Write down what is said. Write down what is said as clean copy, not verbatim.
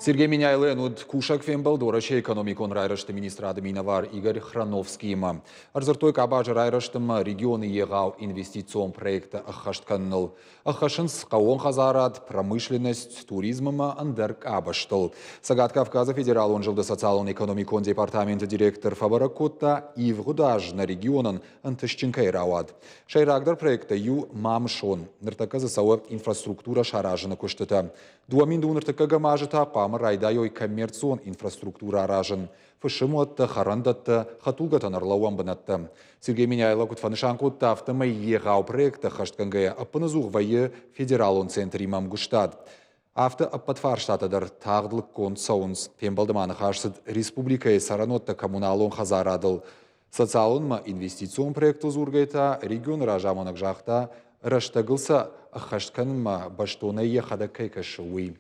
Сергей Меняйлойӕн уыд кусӕг фембӕлд Уӕрӕсейы экономикон райрӕзты министрады минӕвар Игорь Храновскиимӕ. Ӕрдзырдтой къабазы райрӕзтымӕ регионы егъау инвестицион проекттӕ ӕххӕст кӕныныл. Ӕххӕссынц хъӕууон хӕдзарад, промышленность, туризм ӕмӕ ӕндӕр къабӕзтыл. Цӕгат Кавказы федералон зылды социалон-экономикон департаменты директор фӕбӕрӕг кодта, ивгъуыд аз нӕ регионӕн ӕнтыстджын кӕй рауад. Сӕйрагдӕр проекттӕй иу Мамысон. Ныртӕккӕ дзы цӕуы инфраструктурӕ саразыны куыстытӕ. 2000 ӕртыккӕгӕм азы та хъуамӕ райдайой коммерцион инфраструктурӕ аразын, фысымуӕттӕ, хӕрӕндӕттӕ, хӕдтулгӕтӕн ӕрлӕууӕн бынӕттӕ. Сергей Меняйло куыд фӕнысан кодта, афтӕмӕй егъау проекттӕ ӕххӕстгӕнгӕйӕ ӕппынӕдзух вӕййы федералон центримӕ ӕмгуыстад. Афтӕ ӕппӕт фарстатӕ дӕр тагъд лыггонд цӕуынц. Фембӕлды ма ныхас цыд республикӕйы цӕрӕнуӕттӕ коммуналон хӕдзарадыл. Социалонмӕ инвестицион проекттыл дзургӕйӕ та регионы разамонӕг загъта, рӕстӕгыл сӕ ӕххӕст кӕнынмӕ бӕстонӕй йӕхӕдӕг кӕй кӕсы, уый.